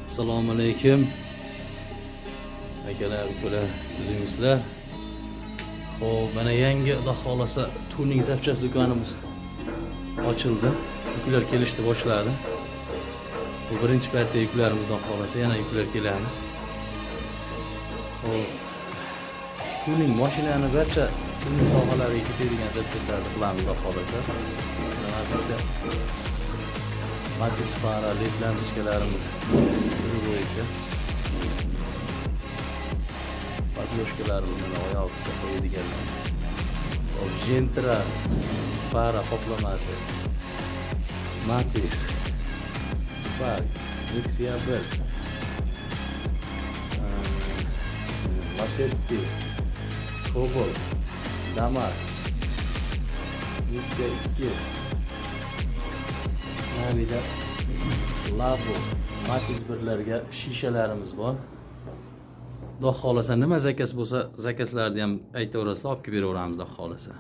Assalomu alaykum. Akalar, ukalar, o'zingizlar. Xo'p, mana yangi, Xudo xolasa, tuning запчасть do'konimiz ochildi. Yuklar kelishni boshladi. Bu birinchi partiya yuklarimiz, Xudo xolasa, yana yuklar keladi. Xo'p, tuning mashinani barcha tuning sohalariga ketadigan запчасть larni qilamiz, Xudo xolasa. Mana bitta Matiz fara, led lampochkalarimiz turi bo'yicha. Подложка larimiz, mana oyoq ustiga qo'yadiganlar. Hop, Gentra fara qoplamasi. Matiz, Spark, Nexia 1. Lacetti, Cobalt, Damas, Nexia 2. Navida Labo, Matiz birlarga shishalarimiz bor. Xudo xolasa, nima заказ bo'lsa, заказ larni ham aytaverasizlar, olib kelib beraveramiz, Xudo xolasa.